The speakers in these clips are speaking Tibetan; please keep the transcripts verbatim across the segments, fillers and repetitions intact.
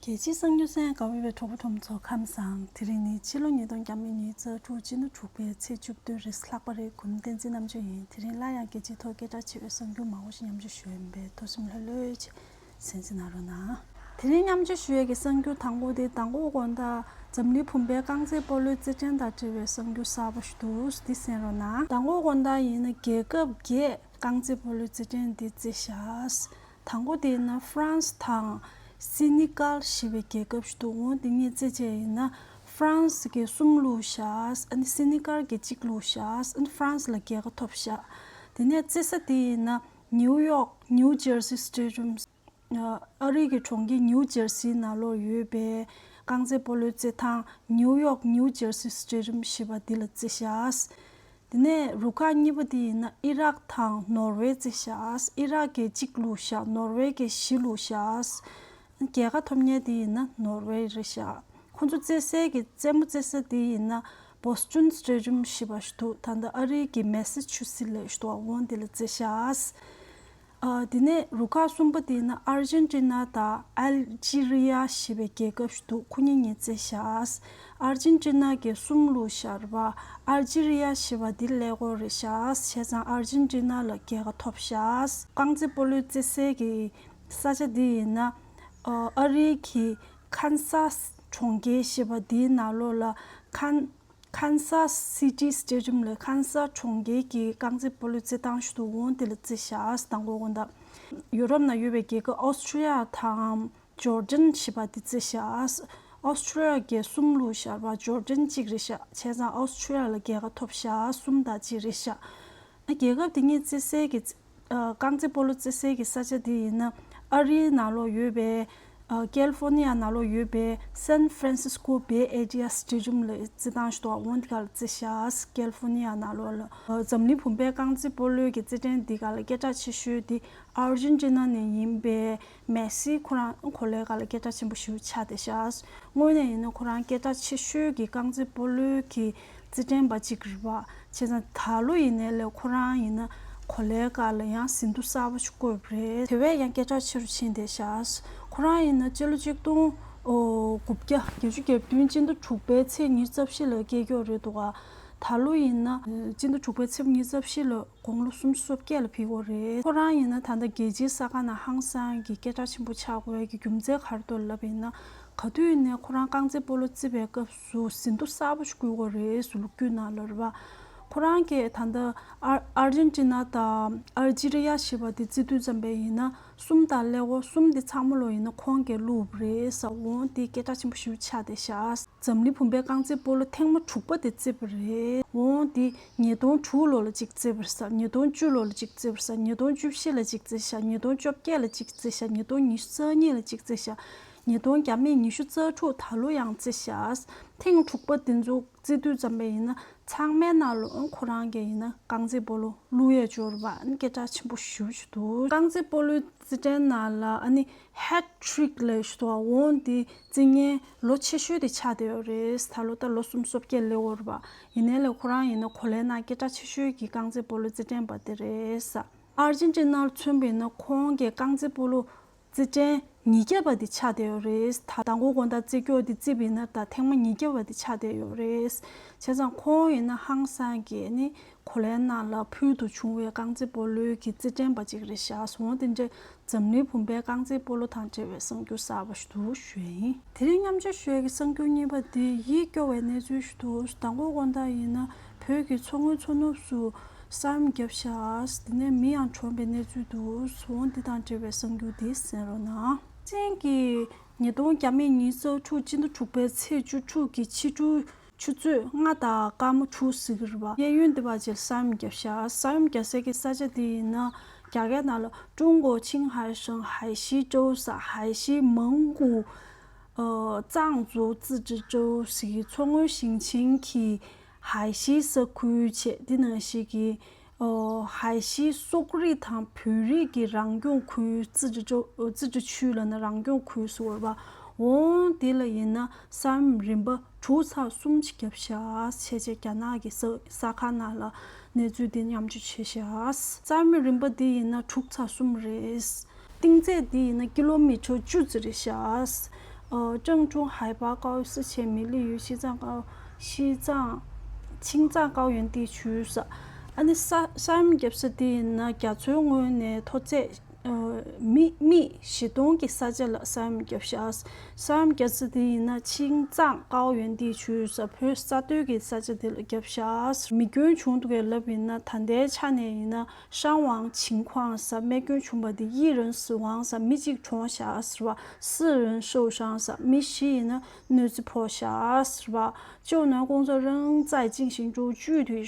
རྒྱལ་སྤྱིའི་གསར་འགྱུར་གསན་གནང་བའི་གྲོགས་པོ་གྲོགས་མོ་ཚོ་ཁམས་བཟང་། དེ་རིང་ནི་ཕྱི་ལོ་ཉིས་སྟོང་ཉི་ཤུ་རྩ་དྲུག་སྤྱི་ཟླ་དྲུག་པའི་ཚེས་བཅུ་བདུན་རེད། ལྷག་པ་རེད། གུང་བསྟན་འཛིན་རྣམ་དཔྱོད་ཡིན། དེ་རིང་སླར་ཡང་རྒྱལ་སྤྱིའི་ཐོག་སྐད་གྲགས་ཆེ་བའི་གསར་འགྱུར་མང་པོ་ཞིག་མཉམ་སྤྱོད་ཞུ་ཡིན་པས། ཐུགས་སེམས་ལྷོད་ལྷོད་བྱས་གསན་གཟིགས་གནང་རོགས་གནང་། དེ་རིང་མཉམ་སྤྱོད་ཞུ་ཡས་ཀྱི་གསར་འགྱུར་དང་པོ་དེ། མདང་དགོང་དགོང་དག་འཛམ་གླིང་བུམ་པའི་རྐང་རྩེད་སྤོ་ལོའི་རྩེད་འགྲན་དང་འབྲེལ་བའི་གསར་འགྱུར་གསར་པ་ཞིག་འདུག་འདི་གསན་རོགས་གནང་། མདང་དགོང་དགོང་དག་ཡིན་ན་རྒྱལ་ཁབ་བརྒྱད་རྐང་རྩེད་སྤོ་ལོའི་རྩེད་འགྲན་འདི་རྩེས་བཞག་དང་པོ་དེ་ཡིན་ན་ཧྥ་རན་སི་དང་སེ་ནི་ཀལ་ཞེས་པའི་རྒྱལ་ཁབ་ཞིག་འདུག་འོ་འདི་གཉིས་རྩེད་བྱས་ཡིན་ན་ཧྥ་རན་སི་གིས་གསུམ་བླུགས་བཞག་ཨ་ནི་སེ་ནི་ཀལ་གྱིས་གཅིག་བླུགས་བཞག་ཨ་ནི་ཧྥ་རན་སི་ལ་རྒྱལ་ཁ་ཐོབ་བཞག་དེ་ནས་རྩེ་ས་དེ་ཡིན་ན་ནིའུ་ཡོག་ནིའུ་ཇར་སི་སི་ཊེ་ཌི་ཡམ། ཨ་རི་གི་གྲོང་ཁྱེར་ནིའུ་ཇར་སིའི་ནང་ལོགས་ཡོད་པའི་རྐང་རྩེད་སྤོ་ལོའི་རྩེད་ཐང་ནིའུ་ཡོག་ནིའུ་ཇར་སི་སི་ཊེ་ཌི་ཡམ་ཞེས་པ་འདི་ལ་རྩེས་བཞག་དེ་ནས་རུ་ཁག་གཉིས་པ་དེ་ཡིན་ན་ཨི་རག་དང་ནོར་ཝེ་རྩེས་བཞག་ཨི་རག་གིས་གཅིག་བླུགས་བཞག་ནོར་ཝེ་གིས་བཞི་བླུགས་བཞག་རྒྱལ་ཁ་ཐོབ་མཁན་དེ་ཡིན་ན་ནོར་ཝེ་རེད་བཞག་ཁོ་ཚོ་རྩེ་སའི་གི་རྩེད་མོ་རྩེ་ས་དེ་ཡིན་ན་བོ་སི་ཊོན་སི་ཊེ་ཌི་ཡམ་ཞེས་པ་ཞིག་འདུག་ད་ལྟ་ཨ་རིའི་གི་མེ་སི་ཆུ་སི་ལབ་ཞིག་འདུག་འོ་འདི་ལ་རྩེས་བཞག་ཨ། དེ་ནས་རུ་ཁག་གསུམ་པ་དེ་ཡིན་ན་ཨར་ཇེན་ཊི་ན་དང་ཨལ་ཇི་རི་ཡ་ཞེས་པའི་རྒྱལ་ཁབ་ཞིག་འདུག་ཁོ་གཉིས་གཉིས་རྩེས་བཞག་ཨར་ཇེན་ཊི་ན་གིས་གསུམ་བླུགས་བཞག་རེད་པ། ཨལ་ཇི་རི་ཡ་ཞེས་པ་འདི་ཀླད་ཀོར་རེད་བཞག་བྱས་ཙང་ཨར་ཇེན་ཊི་ན་ལ་རྒྱལ་ཁ་ཐོབ་བཞག་རྐང་རྩེད་སྤོ་ལོའི་རྩེ་སའི་གི་ས་ཆ་འདི་ཡིན་ན་ཨ་རིའི་གི་ཁན་སཱ་སི་གྲོང་ཁྱེར་ཞེས་པ་འདིའི་ནང་ལོགས་ལ་ཁན། ཁན་སཱ་སི་ཊི་སི་ཊེ་ཌི་ཡམ་ལ་ཁན་སཱ་གྲོང་ཁྱེར་གྱི་རྐང་རྩེད་སྤོ་ལོའི་རྩེད་ཐང་ཞིག་འདུག་འོ་དེ་ལ་རྩེས་བཞག་མདང་དགོང་དགོང་དག་ཡུ་རོབ་ནང་ཡོད་པའི་རྒྱལ་ཁབ་ཨོ་སི་ཁྲུ་ལི་ཡ་དང་ཇོར་ཌན་ཞེས་པ་དེ་རྩེས་བཞག་ཨོ་སི་ཁྲུ་ལི་ཡ་གིས་གསུམ་བླུགས་བཞག་པ་ཇོར་ཌན་གཅིག་རེད་བཞག་བྱས་ཙང་ཨོ་སི་ཁྲུ་ལི་ཡ་ལ་རྒྱལ་ཁ་ཐོབ་བཞག་གསུམ་དང་གཅིག་རེད་བཞག་ཨ། རྒྱལ་ཁབ་དེ་གཉིས་རྩེ་སའི་གི་རྩེ་ཨ། རྐང་རྩེད་སྤོ་ལོ་རྩེ་སའི་གི་ས་ཆ་དེ་ཡིན་ན་ཨ་རིའི་ནང་ལོགས་ཡོད་པའི་ཨ། ཀལ་ཧྥོ་ནི་ཡ་ནང་ལོགས་ཡོད་པའི་སན་ཧྥ་རན་སིས་ཀོ་བེ་ཨེ་རི་ཡ་སི་ཊེ་ཌི་ཡམ་ལ་རྩེད་ཐང་ཞིག་འདུག་འོ་འདི་ག་ལ་རྩེས་བཞག་ཀལ་ཧྥོ་ནི་ཡ་ནང་ལོགས་ལ་ཨ། འཛམ་གླིང་བུམ་པའི་རྐང་རྩེད་སྤོ་ལོའི་གི་རྩེད་འགྲན་འདི་ག་ལ་སྐད་གྲགས་ཆེ་ཤོས་དེ་ཨར་ཇེན་ཊི་ན་ནས་ཡིན་པའི་མེ་སི་ཁོ་རང་གོ་ལའི་སྒང་ལ་སྐད་གྲགས་ཆེན་པོ་ཞེ་པོ་ཆགས་བསྡད་ཤག་དངོས་གནས་ཡིན་ན་ཁོ་རང་སྐད་གྲགས་ཆེ་ཤོས་ཀྱི་རྐང་རྩེད་སྤོ་ལོའི་གི་རྩེད་འགྲན་པ་གཅིག་རེད་པ། བྱས་ཙང་ད་ལོ་ཡིན་ནའི་ལས་ཁོ་རང་ཡིན་ན་གོ་ལའི་སྒང་ལ་ཡང་ཟིན་ཐོ་གསར་པ་ཞིག་བཀོད་པ་རེད། དེ་བས་ཡང་སྐད་གྲགས་ཆེ་རུ་ཕྱིན་བསྡད་ཤག་ཁོ་རང་ཡིན་ན་སྤྱི་ལོ་གཅིག་སྟོང་དགུ་བརྒྱ་བརྒྱད་ཅུ་གྱ་བདུན་སྤྱི་ཟླ་དྲུག་པའི་ཚེས་ཉི་ཤུ་རྩ་བཞི་ལ་སྐྱེས་མཁན་རེད་འདུག་ག་ད་ལོ་ཡིན་ན་སྤྱི་ཟླ་དྲུག་པའི་ཚེས་ཉི་ཤུ་རྩ་བཞི་ལ་དགུང་ལོ་སུམ་ཅུ་སོ་བརྒྱད་ལ་ཕེབས་ཡོད་རེད། ཁོ་རང་ཡིན་ན་ད་ལྟ་རྒྱལ་སྤྱིའི་ས་ཁ་ནང་ཧང་སང་གི་སྐད་གྲགས་ཆེན་པོ་ཆགས་དགོས་ཀྱི་རྒྱུ་མཚན་ག་རེ་འདུག་ལབ་ཡིན་ན། ག་དུས་ནས་ཁོ་རང་རྐང་རྩེད་སྤོ་ལོ་རྩེ་བའི་སྐབས་སུ་ཟིན་ཐོ་གསར་པ་ཞིག་བཀོད་ཡོད་རེད་ཟེར་ལོ་རྒྱུས་ནང་ལ་རེད་པ། ཁོ་རང་གིས་ད་ལྟ་ཨར་ཨར་ཇེན་ཊི་ན་དང་ཨལ་ཇི་རི་ཡ་ཞེས་པ་དེ་རྩེ་དུས་ཙམ་པ་ཡིན་ན་གསུམ་དང་ཀླད་ཀོར་གསུམ་དེ་ཚང་མ་ལོ་ཡིན་ན་ཁོང་གིས་བླུགས་པ་རེད་ཟེར། འོ་དེ་སྐད་གྲགས་ཆེན་པོ་ཞེ་པོ་ཆགས་བསྡད་ཤག་འཛམ་གླིང་བུམ་པའི་རྐང་རྩེད་སྤོ་ལོ་ཐེངས་མ་དྲུག་པ་དེ་རྩེས་པ་རེད། འོ་དེ་ཉིས་སྟོང་དྲུག་ལོ་ལ་གཅིག་རྩེས་པ་རེད་ཟེར། ཉིས་སྟོང་བཅུ་ལོ་ལ་གཅིག་རྩེས་པ་རེད་ཟེར། ཉིས་སྟོང་བཅུ་བཞི་ལ་གཅིག་རྩེས་ཤག་ཉིས་སྟོང་བཅོ་བརྒྱད་ལ་གཅིག་རྩེས་ཤག་ཉིས་སྟོང་ཉི་ཤུ་རྩ་གཉིས་ལ་གཅིག་རྩེས་ཤག་ཉིས་སྟོང་བརྒྱ་མེད་ཉི་ཤུ་རྩ་དྲུག་ད་ལོ་ཡང་རྩེས་ཤག་ཐེངས་དྲུག་པ་དེ་ཚོ་རྩེ་དུས་ཙམ་པ་ཡིན་ན་ཚང་མའི་ནང་ལོ་ཁོ་རང་གིས་ཡིན་ན་རྐང་རྩེད་སྤོ་ལོ་བླུགས་ཡས་འབྱོར་བ་ཨ་ནི་སྐད་གྲགས་ཆེན་པོ་ཞེ་པོ་ཅིག་འདུག་རྐང་རྩེད་སྤོ་ལོའི་རྩེད་འགྲན་ནང་ལ་ཨ་ནི་ཧེ་ཊི་རིག་ལབ་ཞིག་འདུག་འོ་དེ་རྩེ་མཁན་ལོ་ཆེ་ཤོས་དེ་ཆགས་བསྡད་ཡོད་རེད། ད་ལོ་ད་ལོ་སུམ་ཅུ་སོ་བརྒྱད་སླེབས་ཡོད་རེད་པ། ཡིན་ནའི་ལས་ཁོ་རང་ཡིན་ན་གོ་ལའི་ནང་སྐད་གྲགས་ཆེ་ཤོས་ཀྱི་རྐང་རྩེད་སྤོ་ལོ་རྩེད་འགྲན་པ་དེ་རེད་ཟེར། ཨར་ཇེན་ཊི་ན་ལ་མཚོན་པ་ཡིན་ན་ཁོང་གི་རྐང་རྩེད་སྤོ་ལོ་རྩེད་འགྲན་ཉིས་བརྒྱ་པ་དེ་ཆགས་བསྡད་ཡོད་རེད། ད་མདང་དགོང་དགོང་དག་རྩེད་སྐྱོར་དེ་རྩེས་པ་ཡིན་ན་ད་ཐེངས་མ་ཉིས་བརྒྱ་པ་དེ་ཆགས་བསྡད་ཡོད་རེད། བྱས་ཙང་ཁོང་ཡིན་ན་ཧང་སང་གི་ནི་གོ་ལའི་ནང་ལ་ཕུལ་དུ་བྱུང་བའི་རྐང་རྩེད་སྤོ་ལོའི་གི་རྩེད་འགྲན་པ་ཅིག་རེད་ཤག་འོ་དེ་འདྲའི་འཛམ་གླིང་བུམ་པའི་རྐང་རྩེད་སྤོ་ལོ་དང་འབྲེལ་བའི་གསར་འགྱུར་གསར་པ་ཞིག་འདུག་ཞུ་ཡ་ཡིན། དེ་རིང་མཉམ་སྤྱོད་ཞུ་ཡ་གི་གསར་འགྱུར་གཉིས་པ་དེ་ཡིད་སྐྱོ་བའི་གནས་ཚུལ་ཞིག་འདུག་མདང་དགོང་དགོང་དག་ཡིན་ན་བོད་ཀྱི་མཚོ་སྔོན་མཚོ་ནུབ་སུ་ས་ཡོམ་བརྒྱབ་ཤག་དེ་ནས་མི་ཡང་གྲོངས་པའི་གནས་ཚུལ་འདུག་འོ་འདི་དང་འབྲེལ་བའི་གསར་འགྱུར་འདི་གསན་རོགས་གནང་། ཅན་གྱི་ཉིས་སྟོང་བརྒྱ་མེད་ཉི་ཤུ་རྩ་དྲུག་སྤྱི་ཟླ་དྲུག་པའི་ཚེས་བཅུ་དྲུག་གི་ཕྱི་དྲོ་ཆུ་ཚོད་ལྔ་དང་སྐར་མ་དྲུག་ཟིན་གྱི་རེད་པ། གཡས་གཡོན་དེ་བར་ཅིག་ས་ཡོམ་བརྒྱབ་ཤག་ས་ཡོམ་རྒྱག་སའི་གི་ས་ཆ་དེ་ཡིན་ན་རྒྱ་སྐད་ནང་ལ་ཀྲུང་གོ་ཆིང་ཧའེ་ཧྲེང་ཧའེ་ཤི་ཀྲོའུ་ས་ཧའེ་ཤི་མང་ཀུ་ཨ་ཙང་ཙུའུ་ཙི་ཀྲི་ཀྲོའུ་ཟེར་གི་མཚོ་སྔོན་ཞིང་ཆེན་གྱི་ཧའེ་ཤི་ས་ཁུལ་བྱས། དེ་ནང་བཞིན་གྱི་ཨོ་ཧའེ་ཤི་སོག་རིགས་དང་བོད་རིགས་ཀྱི་རང་སྐྱོང་ཁུལ་ཙི་ཀྲི་ཀྲོའུ་ཙི་ཀྲི་ཆུས་ལབ་ན་རང་སྐྱོང་ཁུལ་ཟེར་བ་རེད་པ། འོང་དེ་ལ་ཡིན་ན་ས་ཡོམ་རིམ་པ་དྲུག་ཚེག་གསུམ་ཅིག་བརྒྱབ་ཤག་བྱས་བྱས་རྒྱ་ནག་གི་ས་ས་ཁ་ནང་ལ་གནས་ཚུལ་དེ་མཉམ་སྤྱོད་བྱས་ཤག་ས་ཡོམ་རིམ་པ་དེ་ཡིན་ན་དྲུག་ཚེག་གསུམ་རེད། གཏིང་ཚད་དེ་ཡིན་ན་ཀི་ལོ་མི་ཊར་བཅུ་ཙམ་རེད་ཤག་ཨོ། 正中海拔高于四千米，立于西藏高，西藏，青藏高原地区 ཟེར། ཨ་ནི་ས་ས་ཡོམ་བརྒྱབ་ས་དེ་ཡིན་ན་རྒྱ་མཚོའི་ངོས་ནས་མཐོ་ཚད་ཨོ་མི་མི་བཞི་སྟོང་གི་ས་ཆ་ལ་ས་ཡོམ་བརྒྱབ་ཤག་ས་ཡོམ་བརྒྱབ་ས་དེ་ཡིན་ན་青藏高原地区 ཟེར། བོད་ས་མཐོའི་གི་ས་ཆ་དེ་ལ་བརྒྱབ་ཤག་མི་སྐྱོན་བྱུང་འདུག་གས་ལབ་ཡིན་ན། ད་ལྟའི་ཆ་ནས་ཡིན་ན་伤亡情况 ཟེར། རྨས་སྐྱོན་བྱུང་བ་དེ། 一人死亡 ཟེར། མི་གཅིག་གྲོངས་ཤག་ཟེར་བ། 四人受伤 ཟེར། མི་བཞི་ཡིན་ན་གནོད་འཚེ་ཕོག་ཤག་ཟེར་བ། 救援工作仍在进行中，具体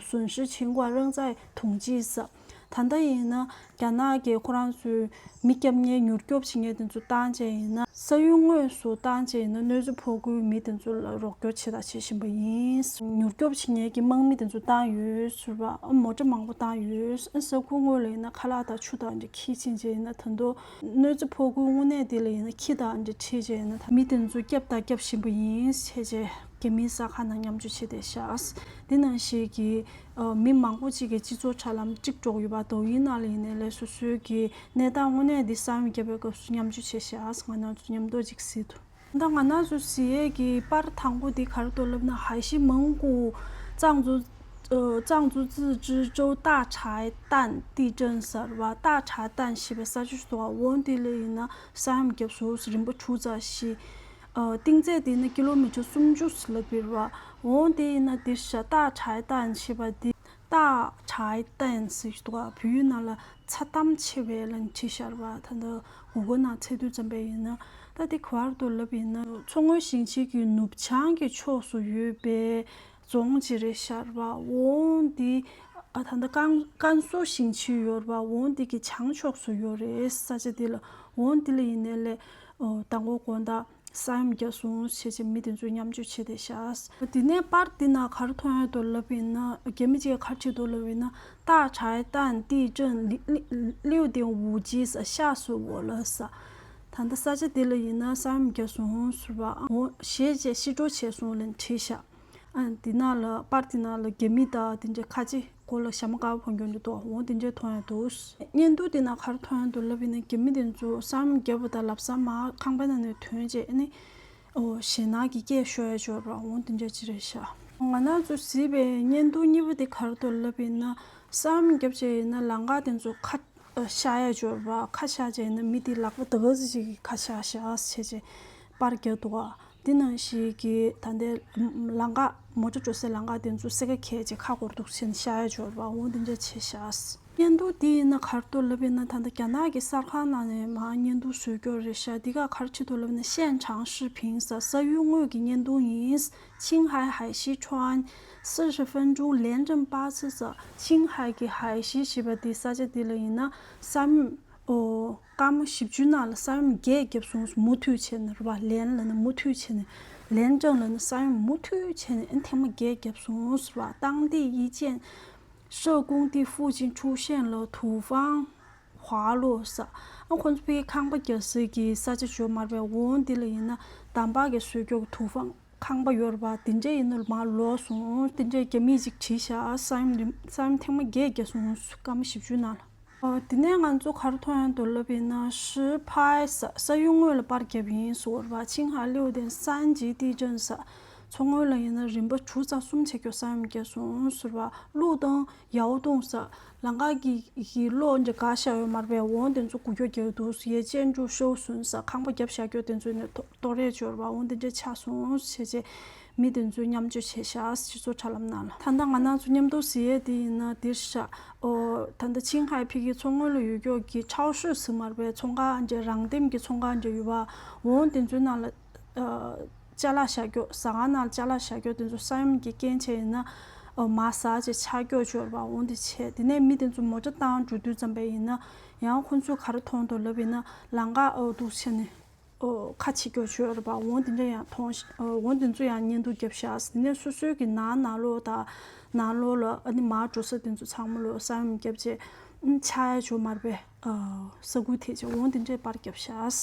损失情况仍在统计 ཟེར། ད་ལྟ་ཡིན་ན་རྒྱ་ནག་གིས་ཁོ་རང་ཚོའི་མི་སྐྱོབ་མཁན། མྱུར་སྐྱོབ་བྱེད་མཁན་དེ་ཚོ་བཏང་བྱས་ཡིན་ན། ས་ཡུལ་དངོས་སུ་བཏང་བྱས་ཡིན་ན་གནོད་འཚེ་ཕོག་དགོས་མི་དེ་ཚོ་ལ་རོགས་སྐྱོར་བྱེད་དང་བྱེད་བཞིན་པ་ཡིན། མྱུར་སྐྱོབ་བྱེད་མཁན་གྱི་དམག་མི་དེ་ཚོ་བཏང་ཡོད་ཟེར་བ། མོ་ཊ་མང་པོ་བཏང་ཡོད། ས་ཁུལ་དངོས་ལ་ཡིན་ན་ཁ་ལག་དང་ཆུ་དང་འདྲ་འཁྱེར་ཕྱིན་བྱས་ཡིན་ན། ད་དུང་གནོད་འཚེ་ཕོག་དགོས་དངོས་གནས་དེ་ལ་ཡིན་ན་ཁྱི་དང་འདྲ་ཁྲིད་བྱས་ཡིན་ན། ད་མི་དེ་ཚོ་སྐྱོབ་དང་སྐྱོབ་བཞིན་པ་ཡིན་བྱས་བྱས། རྒྱ་མིའི་གསར་ཁང་ནང་མཉམ་སྤྱོད་བྱས་བསྡད་ཤག་འདི་ནང་བཞིན་གྱི་ཨ་མི་མང་པོ་ཅིག་གི་སྤྱི་ཚོགས་དྲ་ལམ་དཀྲུག་འགྲོ་གི་ཡོད་པ། 抖音 ནང་ལ་ཡིན་ནའི་ལས་སོ་སོའི་གི་གནས་སྟངས་དངོས་གནས་འདི་ས་ཡོམ་བརྒྱབ་པའི་སྐབས་སུ་མཉམ་སྤྱོད་བྱས་ཤག་ང་རང་ཚོ་མཉམ་དུ་ཅིག་གཟིགས་འདུག་ད་ང་རང་ཚོ་གཟིགས་ཡས་ཀྱི་པར་དང་པོ་འདི་ག་རེ་འདུག་ལབ་ན། 海啸蒙古藏族呃藏族自治州大柴旦地震 ཟེར་བ། 大柴旦 ཞེས་པའི་ས་ཆ་ཞིག་འདུག་འོ་འདི་ལ་ཡིན་ན་ས་ཡོམ་བརྒྱབ་སོང་། རིམ་པ་དྲུག་ཙམ་ཞིག་ཨ་གཏིང་ཚད་དེ་ནི་ཀི་ལོ་མི་ཊར་སུམ་ཅུ་ལ་འབིར་བ། འོང་དེ་ཡིན་ན་དེ་ཤ་སྟག་ཆའི་ཏན་ཞེས་པ་དེ། སྟག་ཆའི་ཏན་ཟེར་གྱི་འདུག་བོད་ཡིག་ནང་ལ་ཚ་གཏམ་ཆེ་བའི་ལན་བྲིས་ཤར་བ། ད་ལྟ་གུ་གུལ་ནང་བཙལ་དུས་ཙམ་པས་ཡིན་ན། ད་དེ་ག་བར་དུ་ལབ་ཡིན་ན། མཚོ་སྔོན་ཞིང་ཆེན་གྱི་ནུབ་བྱང་གི་ཕྱོགས་སུ་ཡོད་པའི་རྫོང་ཅིག་རེད་ཤར་བ། འོང་དེ་ཨ་ད་ལྟ་ཀན་ཀན་སུའུ་ཞིང་ཆེན་ཡོད་རེད་བ། འོང་དེ་གི་བྱང་ཕྱོགས་སུ་ཡོད་རེད། ས་ཆ་དེ་ལ། འོང་དེ་ལ་ཡིན་ནའི་ལས་ཨོ་མདང་དགོང་དག་ས་ཡོམ་བརྒྱབ་སོང་ཞེས་བྱས་མི་དེ་ཚོས་མཉམ་སྤྱོད་བྱས་བསྡད་ཤག་དེ་ནས་པར་དེ་ནང་ག་རེ་མཐོང་ཡོད་འདུག་ལབ་ཡིན་ན། རྒྱ་མི་གཅིག་གིས་ག་རེ་བྲིས་འདུག་ལབ་ཡིན་ན། 大柴旦地震六点五级 ཟེར། 吓死我了 ཟེར། ད་ལྟ་ས་ཆ་དེ་ལ་ཡིན་ན་ས་ཡོམ་བརྒྱབ་སོང་ཟེར་བ། འོ་ཞེས་བྱས་ཤི་འགྲོ་བྱས་སོང་ལབ་བྲིས་ཤག་ཨ་འདི་ནང་ལ་པར་འདི་ནང་ལ་རྒྱ་མི་དང་དེ་འདྲའི་ཁ་ཆེ། མགོ་ལ་ཞྭ་མོ་དཀར་པོ་གྱོན་གྱི་འདུག་འོ་དེ་འདྲས་མཐོང་ཡ་འདུག་བརྙན་ཐུང་དེ་ནང་ག་རེ་མཐོང་ཡ་འདུག་ལབ་ཡིན་ན། རྒྱ་མི་དེ་ཚོ་ས་ཡོམ་བརྒྱབ་པ་དང་ལམ་སང་མར་ཁང་པའི་ནང་ནས་ཐོན་རྗེས་ཨ་ནི་ཨོ་ཞེད་སྣང་གི་སྐད་ཤོར་ཡ་ཅིག་ཡོད་རེད་བ། འོ་དེ་འདྲས་ཅིག་རེད་ཤག་ང་རང་ཚོ་གཟིགས་པའི་བརྙན་ཐུང་གཉིས་པ་དེ་ག་རེ་འདུག་ལབ་ཡིན་ན། ས་ཡོམ་བརྒྱབ་བྱས་ཡིན་ན་ལམ་ཁ་དེ་ཚོ་ཁ་ཤག་ཡ་ཅིག་ཡོད་རེད་བ། ཁ་ཤག་བྱས་ཡིན་ན་མི་དེ་ལག་པ་ད་ག་ཙམ་ཅིག་གིས་ཁ་ཤག་ཤག་བྱས་བྱས་པར་རྒྱག་འདུག་བ། འདི་ནང་བཞིན་གྱི་ད་ལྟའི་ལམ་ཁ་མོ་ཊ་འགྲོ་སའི་ལམ་ཁ་དེ་ཚོ་སེར་ཁ་ཁྱེར་བྱས་ཁ་སྒོར་འདུག་ཟེར་ནས་ཤག་ཡ་ཅིག་ཡོད་རེད་བ། འོ་འདི་འདྲ་བྱས་ཤག་བརྙན་ཐུང་འདི་ཡིན་ན་ག་རེ་འདུག་ལབ་ཡིན་ན། ད་ལྟ་རྒྱ་ནག་གི་གསར་ཁང་ནང་ནས་མར་བརྙན་ཐུང་བཟོས་ཀྱོག་རེད་ཤག་འདི་ག་ག་རེ་བྲིས་འདུག་ལབ་ན། 现场视频 ཟེར། ས་ཡུལ་དངོས་ཀྱི་བརྙན་ཐུང་ཡིན། 青海海啸传四十分钟连震八次 ཟེར། 青海གི་海啸ཞེས་པ་འདི་ས་ཆ་འདི་ལ་ཡིན་ན་ས་ཡོམ་ཨོ། སྐར་མ་བཞི་བཅུ་ནང་ལ་ས་ཡོམ་བརྒྱད་བརྒྱབ་སོང་། མུ་མཐུད་བྱས་ནས་རེད་བ། 连 ལབ་ན་མུ་མཐུད་བྱས་ནས། 连震 ལབ་ན་ས་ཡོམ་མུ་མཐུད་བྱས་ནས་ཨ་ཐེངས་མ་བརྒྱད་བརྒྱབ་སོང་ཟེར་བ། 当地一间设工地附近出现了土方滑落 ཟེར། ཨ་ཁོང་ཚོ་ཕ་གི་ཁང་པ་རྒྱག་སའི་གི་ས་ཆ་ཅིག་ཡོད་མ་རེད་པས། འོ་འདི་ལ་ཡིན་ན་འདམ་བག་གིས་བཟོས་ཀྱོག་གི་ཐུའུ་ཧྥང་ཁང་པ་ཡོད་རེད་པ། དེ་འདྲས་ཡིན་ནོ་མར་ལོག་སོང་། དེ་འདྲས་རྒྱ་མིས་ཅིག་བྲིས་ཤག་ས་ཡོམ་རིམ་ས་ཡོམ་ཐེངས་མ་བརྒྱད་བརྒྱབ་སོང་། སྐར་མ་བཞི་བཅུ་ནང་ལ། ཨ་དེ་ནས་ང་ཚོ་ག་རེ་མཐོང་ཡོད་འདུག་ལབ་ཡིན་ན། 石牌 ཟེར། ས་ཡུལ་དངོས་ལ་པར་བརྒྱབ་ཡིན་ཟེར་བ་རེད་པ། 青海六点三级地震 ཟེར། མཚོ་སྔོན་ལ་ཡིན་ན་རིམ་པ་དྲུག་ཙམ་གསུམ་བྱས་ཀྱོག་ས་ཡོམ་བརྒྱབ་སོང་ཟེར་བ། 路灯 ཡའོ་ཏུང་ཟེར། ལམ་ཁ་གི་གི་གློག་འདྲ་བཀག་བཞག་ཡོད་མ་རེད་པས། འོང་དེ་ཚོ་འགུལ་སྐྱོད་རྒྱག་གི་འདུག 也建筑受损 ཟེར། ཁང་པ་བརྒྱབ་བཞག་ཀྱོག་དེ་ཚོ་ནས་གཏོར་ཡས་ཅིག་ཡོད་རེད་པ། འོང་དེ་འདྲ་ཆགས་སོང་ཟེར་བྱས་མི་དེ་ཚོས་མཉམ་སྤྱོད་བྱས་ཤག་སྤྱི་ཚོགས་དྲ་ལམ་ནང་ལ། ད་ལྟ་ང་རང་ཚོ་མཉམ་དུ་གཟིགས་ཡས་དེ་ཡིན་ན་འདིར་ཤག་ཨོ་ད་ལྟ་ཆིང་ཧའེ་ཕ་གིའི་མཚོ་སྔོན་ལ་ཡོད་ཀྱོག་གི་超市 ཟེར་མ་རེད་པས། ཚོང་ཁང་འདྲ་རང་འདེམས་ཀྱི་ཚོང་ཁང་འདྲ་ཡོད་པ། འོང་དེ་ཚོའི་ནང་ལ་ཨ། ཅ་ལག་བཞག་ཀྱོག་ཟ་ཁང་ནང་ལ་ཅ་ལག་བཞག་ཀྱོག་དེ་ཚོ་ས་ཡོམ་གྱི་རྐྱེན་བྱས་ཡིན་ན་ཨོ་མར་ཟག་བྱས་ཆག་ཀྱོག་ཅིག་ཡོད་རེད་པ། འོང་དེ་བྱས་དེ་ནས་མི་དེ་ཚོ་མོ་ཊ་བཏང་འགྲོ་དུས་ཙམ་པས་ཡིན་ན་ཡང་ཁོ་ཚོས་ག་རེ་མཐོང་འདུག་ལབ་ཡིན་ན། ལམ་ཁ་ཨོ་འདུག་བྱས་ནས་ཨོ་ཁ་ཕྱེ་ཀྱོག་ཅིག་ཡོད་རེད་པ། འོང་དེ་འདྲ་ཡང་མཐོང་ཤག་ཨོ་འོང་དེ་ཚོ་ཡང་བརྙན་ཐུང་བརྒྱབ་ཤག་དེ་ནས་སོ་སོའི་གི་ནང་ནང་ལོགས་དང་ནང་ལོགས་ལ་ཨ་ནི་མར་འགྲོ་ས་དེ་ཚོ་ཚང་མ་ལོ་ས་ཡོམ་བརྒྱབ་བྱས། ཨུམ། ཆག་ཡ་ཅིག་ཡོད་མ་རེད་པས། ཨ། ས་ཁུལ་དེ་ཅིག་འོང་དེ་འདྲས་པར་བརྒྱབ་ཤག་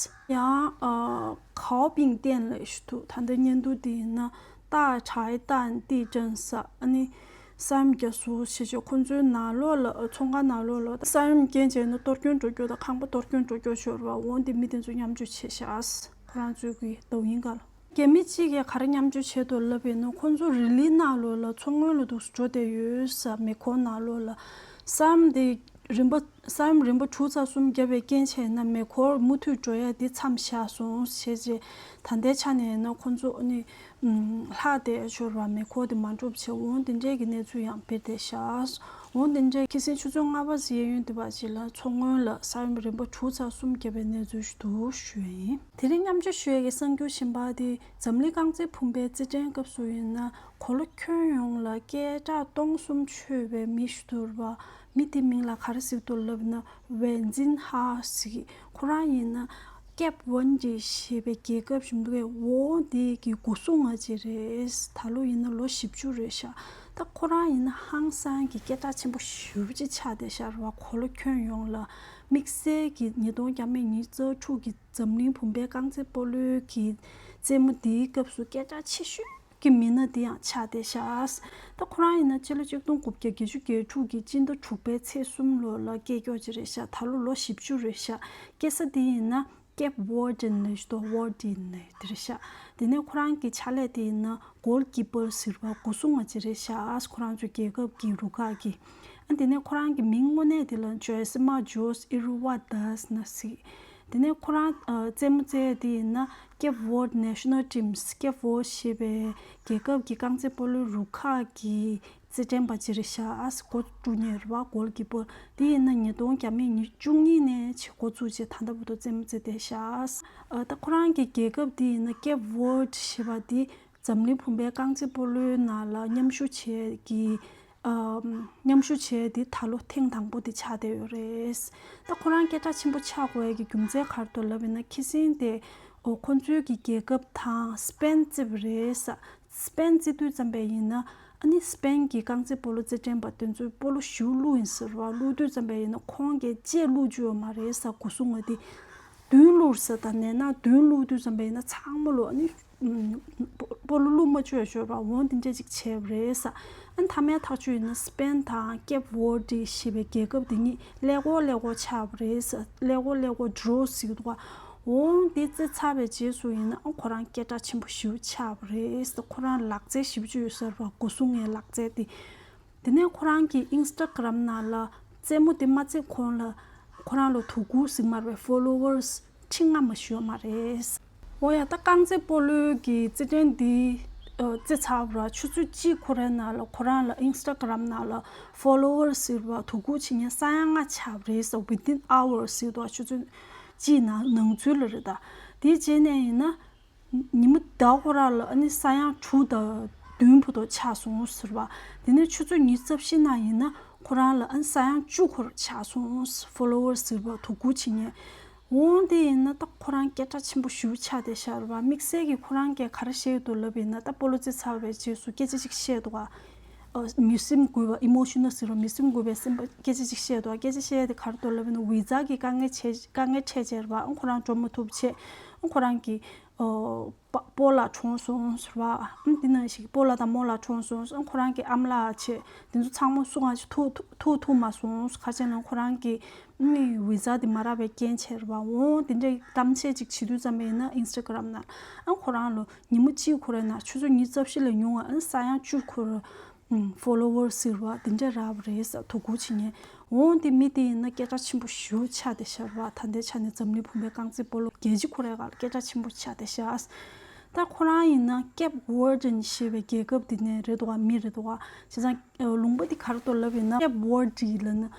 ཡང་། ཨ། 烤饼店 ལབ་ཞིག་འདུག་ད་ལྟ་བརྙན་ཐུང་དེ་ཡིན་ན་大柴旦地震 ཟེར་ཨ་ནི་ས་ཡོམ་བརྒྱབ་སོང་ཞེས་བྱས། ཁོ་ཚོའི་ནང་ལོགས་ལ་ཚོང་ཁང་ནང་ལོགས་ལ་ས་ཡོམ་རྐྱེན་བྱས་ན་གཏོར་སྐྱོན་འགྲོ་རྒྱུ་དང་ཁང་པ་གཏོར་སྐྱོན་འགྲོ་རྒྱུ་ཅིག་ཡོད་རེད་པ། འོང་དེ་མི་དེ་ཚོ་མཉམ་སྤྱོད་བྱས་ཤག་ཁོ་རང་ཚོའི་གི་ཏོག་དབྱིབས་སྒང་ལ། རྒྱ་མི་གཅིག་གིས་ག་རེ་མཉམ་སྤྱོད་བྱས་འདུག་ལབ་པ་ཡིན་ན། ཁོང་ཚོ་རི་ལི་ནང་ལོགས་ལ་མཚོ་སྔོན་ལ་འདུག་སེ་འགྲོ་བསྡད་ཡོད་ས། མེ་འཁོར་ནང་ལོགས་ལ་ས་ཡོམ་དེ་རིམ་པ། ས་ཡོམ་རིམ་པ་དྲུག་ཙམ་གསུམ་བརྒྱབ་པའི་རྐྱེན་བྱས་ན་མེ་འཁོར་མུ་མཐུད་འགྲོ་ཡ་དེ་མཚམས་བཞག་སོང་ཞེས་བྱས། ད་ལྟའི་ཆ་ནས་ཡིན་ན་ཁོང་ཚོ་ནི་ལྷག་བསྡད་ཡ་ཅིག་ཡོད་རེད་པ། མེ་འཁོར་དེ་མ་འགྲོ་བྱས། འོ་དེ་འདྲའི་གི་གནས་ཚུལ་ཡང་སྤེལ་བསྡད་ཤག་འོ་དེ་འདྲའི་ཁ་སང་ཆུ་ཚོད་ལྔ་པ་ཙམ་གཡས་གཡོན་དེ་བར་ཅིག་ལ་མཚོ་སྔོན་ལ་ས་ཡོམ་རིམ་པ་དྲུག་ཙམ་གསུམ་བརྒྱབ་པའི་གནས་ཚུལ་ཞིག་འདུག་ཞུ་ཡ་ཡིན། དེ་རིང་མཉམ་སྤྱོད་ཞུ་ཡ་གི་གསར་འགྱུར་གཞན་པ་དེ། འཛམ་གླིང་རྐང་རྩེད་སྤུན་པའི་རྩེད་འགྲན་སྐབས་སུ་ཡིན་ན། གོ་ལ་ཁྱོན་ཡོངས་ལ་སྐད་གྲགས་སྟོང་གསུམ་ཆོད་པའི་མི་ཞིག་འདུག་རེད་པ། མི་དེའི་མིང་ལ་ག་རེ་ཟེར་གྱི་འདུག་ལབ་ན། ཝེན་ཅིན་ཧྭ་ཟེར་གྱི། ཁོ་རང་ཡིན་ན་ཀེབ་ཝར་ཌི་ཞེས་པའི་རྒྱལ་ཁབ་ཞིག་འདུག་གས། འོ་དེ་གི་སྒོ་སྲུང་བ་ཅིག་རེད། ད་ལོ་ཡིན་ན་ལོ་བཞི་བཅུ་རེད་ཤག་ད་ཁོ་རང་ཡིན་ན་ཧང་སང་གི་སྐད་གྲགས་ཆེན་པོ་ཞེ་པོ་ཅིག་ཆགས་བསྡད་ཤག་རེད་པ། གོ་ལ་ཁྱོན་ཡོངས་ལ། དམིགས་བསལ་གྱི་ཉིས་སྟོང་བརྒྱ་མེད་ཉི་ཤུ་རྩ་དྲུག་གི་འཛམ་གླིང་བུམ་པའི་རྐང་རྩེད་སྤོ་ལོའི་གི་རྩེད་མོ་འདིའི་སྐབས་སུ་སྐད་གྲགས་ཆེ་ཤོས་ཀྱི་མི་སྣ་འདི་ཡང་ཆགས་བསྡད་ཤག་ད་ཁོ་རང་ཡིན་ན་སྤྱི་ལོ་ཆིག་སྟོང་དགུ་བརྒྱ་བརྒྱད་ཅུ་གྱ་དྲུག་གི་སྤྱི་ཟླ་དྲུག་པའི་ཚེས་གསུམ་ལོ་ལ་སྐྱེས་མཆོག་ཅིག་རེད་ཤག་ད་ལོ་ལོ་བཞི་བཅུ་རེད་ཤག་སྐྱེས་ས་འདི་ཡིན་ན་ཀེབ་ཝར་ཌི་ལབ་ཞིག་འདུག་ཝར་ཌི་ལབ་དེ་རེད་ཤག་དེ་ནས་ཁོ་རང་གི་ཕྱག་ལས་དེ་ཡིན་ན་གོལ་ཀི་པར་ཟེར་བ། སྒོ་སྲུང་བ་ཅིག་རེད་ཤག་ཁོ་རང་ཚོའི་རྒྱལ་ཁབ་ཀྱི་རུ་ཁག་གི། ཨ་དེ་ནས་ཁོ་རང་གི་མིང་དངོས་གནས་དེ་ལ་ཇོ་སི་མ་ཇོས་ཨི་རུ་ཝ་དཱས་ན་ཟེར། དེ་ནས་ཁོ་རང་ཨ་རྩེད་མོ་རྩེ་ཡ་དེ་ཡིན་ན་Cape Verde National Teams། Cape Verde ཞེས་པའི་རྒྱལ་ཁབ་ཀྱི་རྐང་རྩེད་སྤོ་ལོའི་རུ་ཁག་གི་རྩེད་འགྲན་པ་ཅིག་རེད་ཤག་འགོ་བཙུགས་མཁན་རེད་པ། གོལ་ཀི་པར་དེ་ཡིན་ན་ཉིས་སྟོང་བརྒྱ་མེད་ཉི་བཅུ་གཉིས་ནས་བྱས་འགོ་བཙུགས་བྱས་ད་ལྟ་བར་དུ་རྩེད་མོ་རྩེ་བསྡད་ཤག་ཨ་ད་ཁོ་རང་གི་རྒྱལ་ཁབ་དེ་ཡིན་ན་Cape Verde ཞེས་པ་དེ་འཛམ་གླིང་བུམ་པའི་རྐང་རྩེད་སྤོ་ལོའི་ནང་ལ་མཉམ་ཞུགས་བྱས་ཀྱི། ཨམ། མཉམ་ཞུགས་བྱས་ཏེ་ད་ལོ་ཐེངས་དང་པོ་དེ་ཆགས་བསྡད་ཡོད་རེད། ད་ཁོ་རང་སྐད་གྲགས་ཆེན་པོ་ཆགས་དགོས་ཡ་གི་རྒྱུ་མཚན་ག་རེ་འདུག་ལབ་ཡིན་ན། ཁ་སང་དེ་ཨོ་ཁོང་ཚོའི་གི་རྒྱལ་ཁབ་དང་སི་པེན་རྩེད་པ་རེད་ས། སི་པེན་རྩེད་དུས་ཙམ་པ་ཡིན་ན་ཨ་ནི་སི་པེན་གི་རྐང་རྩེད་སྤོ་ལོ་རྩེད་འགྲན་པ་དེ་ཚོས་སྤོ་ལོ་ཞེ་པོ་བླུགས་ཡིན་ཟེར་བ། བླུགས་དུས་ཙམ་པ་ཡིན་ན་ཁོང་གིས་གཅིག་བླུགས་བཅུག་ཡོད་མ་རེད་ས། སྒོ་སྲུང་བ་དེ་བདུན་བླུགས་ས། ད་ནས་ན་བདུན་བླུགས་དུས་ཙམ་པ་ཡིན་ན་ཚང་མ་ལོ་ཨ་ནི། སྤོ་ལོ་བླུགས་མ་བཅུག་ཡ་ཤོར་བ་འོ་འདི་འདྲ་ཅིག་བྱས་པ་རེད་ས། ཨ་ནི་མཐའ་མའི་ཐག་གཅོད་ཡིན་ན་སི་པེན་དང་ཀེབ་ཝར་ཌི་ཞེས་པའི་རྒྱལ་ཁབ་འདི་གཉིས་ཀླད་ཀོར་ཀླད་ཀོར་ཆགས་པ་རེད་ས། ཀླད་ཀོར་ཀླད་ཀོར་ཌོ་རོ་ཟེར་གྱི་འདུག་ག་འོ་འདི་རྩེ་ཚར་བའི་རྗེས་སུ་ཡིན་ན་ཨ་ཁོ་རང་སྐད་གྲགས་ཆེན་པོ་ཞེ་པོ་ཆགས་པ་རེད་ས། ཁོ་རང་ལག་རྩལ་ཞེ་པོ་ཅིག་ཡོད་ས་རེད་བ། སྒོ་སྲུང་ངའི་ལག་རྩལ་དེ། དེ་ནས་ཁོ་རང་གི་ཨིན་སི་ཊ་གྷ་རམ་ནང་ལ་རྩེད་མོ་དེ་མ་རྩེད་གོང་ལ་ཁོ་རང་ལ་དོ་ཁུར་ཟེར་མ་རེད་པས། ཕོ་ལོ་ཝར་སི་ཁྲི་ལྔ་མ་ཞུ་བ་མ་རེད། འོ་ཡ། ད་རྐང་རྩེད་སྤོ་ལོའི་གི་རྩེད་འགྲན་འདི་ཨ་རྩེ་ཚར་བ་ར་ཆུ་ཚོད་གཅིག་ཁོ་རའི་ནང་ལ་ཁོ་རང་ལ་ཨིན་སི་ཊ་གྷ་རམ་ནང་ལ་ཕོ་ལོ་ཝར་སི་ཟེར་བ་དོ་ཁུར་བྱེད་མཁན་ས་ཡ་ལྔ་ཆགས་པ་རེད་ས། ཝི་ཐིན་ཨ་ཝར་སི་ཟེར་དུས་ཆུ་ཚོད་གཅིག་ནང་ནང་ཚུད་ལ་རེད། ད་དེ་རྗེས་ནས་ཡིན་ན། ཉི་མ་ཟླ་ཁོ་རང་ལ་ཨ་ནི་ས་ཡ་དྲུག་དང་བདུན་བར་དུ་ཆགས་སོང་ཟེར་བ། དེ་ནས་ཆུ་ཚོད་ཉི་ཤུ་རྩ་བཞི་ནང་ཡིན་ན་ཁོ་རང་ལ་ཨ་ནི་ས་ཡ་བཅུ་ཁོ་རང་ཆགས་སོང་། ཕོ་ལོ་ཝར་ཟེར་བ་དོ་ཁུར་བྱེད་མཁན། འོ་དེ་ཡིན་ན་ད་ཁོ་རང་སྐད་གྲགས་ཆེན་པོ་ཞེ་པོ་ཆགས་བསྡད་ཤག་རེད་བ། དམིགས་བསལ་གྱི་ཁོ་རང་གིས་ག་རེ་བཤད་འདུག་ལབ་ཡིན་ན། ད་སྤོ་ལོ་རྩེ་ཚར་བའི་རྗེས་སུ་སྐད་ཆ་ཅིག་བཤད་འདུག་ག་ཨ་མི་སེམས་འགུལ་བ། ཨི་མོ་ཤི་ནལ་ཟེར་བ། མི་སེམས་འགུལ་བའི་སེམས་པ་སྐད་ཆ་ཅིག་བཤད་འདུག་སྐད་ཆ་བཤད་དེ་ག་རེ་འདུག་ལབ་ན། ཝི་ཛ་གི་དཀའ་ངལ་འཕྲད། དཀའ་ངལ་འཕྲད་བྱས་རེད་བ། ཨང་ཁོ་རང་འགྲོ་མ་ཐུབ་བྱས། ཨང་ཁོ་རང་གི་ཨོ་པ་སྤོ་ལགས་གྲོངས་སོང་ཟེར་བ། ཨང་འདི་ནང་ཞིག་སྤོ་ལགས་དང་རྨོ་ལགས་གྲོངས་སོང་། ཨང་ཁོ་རང་གི་ཨམ་ལགས་བྱས་དེ་ཚོ་ཚང་མ་སུ་གང་ཞིག་ཐུག་ཐུག་ཐུག་ཐུག་མ་སོང་། ག་རེ་ཟེར་ན་ཁོ་རང་གི་ཨང་ཝི་ཛ་དེ་མ་རག་པའི་རྐྱེན་བྱས་རེད་བ། འོ་དེ་འདྲའི་གཏམ་བཤད་ཅིག་བྱེད་དུས་ཙམ་པ་ཡིན་ན་ཨིན་སི་ཊ་གྷ་རམ་ནང་ཨང་ཁོ་རང་ལོ། ཉི་མ་གཅིག་ཁོ་རའི་ནང་ཆུ་ཚོད་ཉི་ཤུ་རྩ་བཞི་ལས་ཉུང་བ་ཨ་ནི་ས་ཡ་བཅུ་ཁོ་ར་ཕོ་ལོ་ཝར་ཟེར་བ་དེ་འདྲ་རག་པ་རེད་ས། དོ་ཁུར་བྱེད་མཁན། འོ་དེ་མི་དེ་ཡིན་ན་སྐད་གྲགས་ཆེན་པོ་ཞེ་པོ་ཆགས་བསྡད་ཤག་རེད་བ། ད་ལྟའི་ཆ་ནས་འཛམ་གླིང་བུམ་པའི་རྐང་རྩེད་སྤོ་ལོ་རྒྱལ་སྤྱི་ཁོ་རའི་སྒང་ལ་སྐད་གྲགས་ཆེན་པོ་ཆགས་བསྡད་ཤག་ད་ཁོ་རང་ཡིན་ན་ཀེབ་ཝར་ཌི་ཞེས་པའི་རྒྱལ་ཁབ་དེ་ནས་རེད་འདུག་ག་མི་རེད་འདུག་ག་བྱས་ཙང་ལུང་པ་དེ་ག་རེ་འདུག་ལབ་ཡིན་ན་ཀེབ་ཝར་ཌི་ལབ་ན།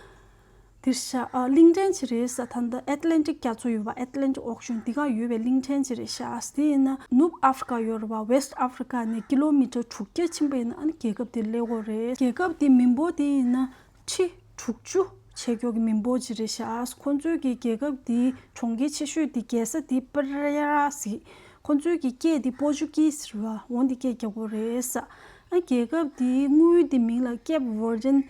དེར་ཤ་ཨ་གླིང་ཕྲན་ཅིག་རེད་ས། ད་ལྟ་ཨེཊ་ལན་ཊིག་རྒྱ་མཚོ་ཡོད་པ། ཨེཊ་ལན་ཊིག་ཨོ་ཤན་དེ་ག་ཡོད་པའི་གླིང་ཕྲན་ཅིག་རེད་ཤག་དེ་ཡིན་ན་ནུབ་ཨ་ཧྥི་རི་ཀ་ཡོད་རེད་པ། ཝེསྟ་ཨ་ཧྥི་རི་ཀ་ནས་ཀི་ལོ་མི་ཊར་དྲུག་བརྒྱ་ཕྱིན་པ་ཡིན་ན་ཨ་ནི་རྒྱལ་ཁབ་དེ་སླེབས་ཀྱི་རེད། རྒྱལ་ཁབ་དེའི་མི་འབོར་དེ་ཡིན་ན་ཁྲི་དྲུག་ཅུ་བྱེད་ཀྱོག་གི་མི་འབོར་ཅིག་རེད་ཤག་ཁོང་ཚོའི་གི་རྒྱལ་ཁབ་དེའི་གྲོང་ཁྱེར་ཆེ་ཤོས་དེ་རྒྱལ་ས་དེ་པེ་རེ་ར་ཟེར། ཁོང་ཚོའི་གི་སྐད་དེ་པོར་ཅུ་ཀི་ཟེར་བ་འོ་འདི་སྐད་རྒྱག་གི་རེད་ས། ཨ་རྒྱལ་ཁབ་དེའི་དངུལ་དེ་མིང་ལ་ཀེབ་ཝར་ཌི་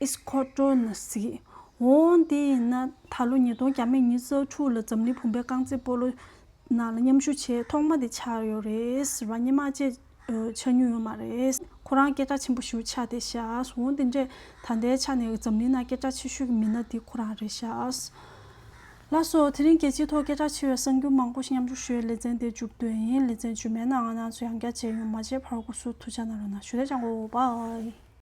ཨིས་ཁོ་ཊོ་ན་ཟེར། འོ་དེ་ཡིན་ན་ད་ལོ་ཉིས་སྟོང་བརྒྱ་མེད་ཉི་ཤུ་རྩ་དྲུག་ལ་འཛམ་གླིང་བུམ་པའི་རྐང་རྩེད་སྤོ་ལོ་ནང་ལ་མཉམ་ཞུགས་བྱས་ཐོག་མ་དེ་ཆགས་ཡོད་རེད་ཟེར་བ། སྔོན་མ་ཅིག་ཆགས་མྱོང་ཡོད་མ་རེད། ཁོ་རང་སྐད་གྲགས་ཆེན་པོ་ཞེ་པོ་ཆགས་བསྡད་ཤག་འོ་དེ་འདྲས་ད་ལྟའི་ཆ་ནས་འཛམ་གླིང་ནང་སྐད་གྲགས་ཆེ་ཤོས་ཀྱི་མི་སྣ་དེ་ཁོ་རང་རེད་ཤག་ལགས་སོ། དེ་རིང་རྒྱལ་སྤྱིའི་ཐོག་སྐད་གྲགས་ཆེ་བའི་གསར་འགྱུར་མང་པོ་ཞིག་མཉམ་སྤྱོད་ཞུ་བའི་ལེ་ཚན་དེ་མཇུག་བསྡུ་ཡིན། ལེ་ཚན་རྗེས་མའི་ནང་ང་རང་ཚོ་ཡང་བསྐྱར་མཇལ་ཡོང་། མ་མཇལ་བར་སྐུ་གཟུགས་ཐུགས་ཅག་གནང་རོགས་གནང་ཞུ། དེ་ཅང་གོ་བའི།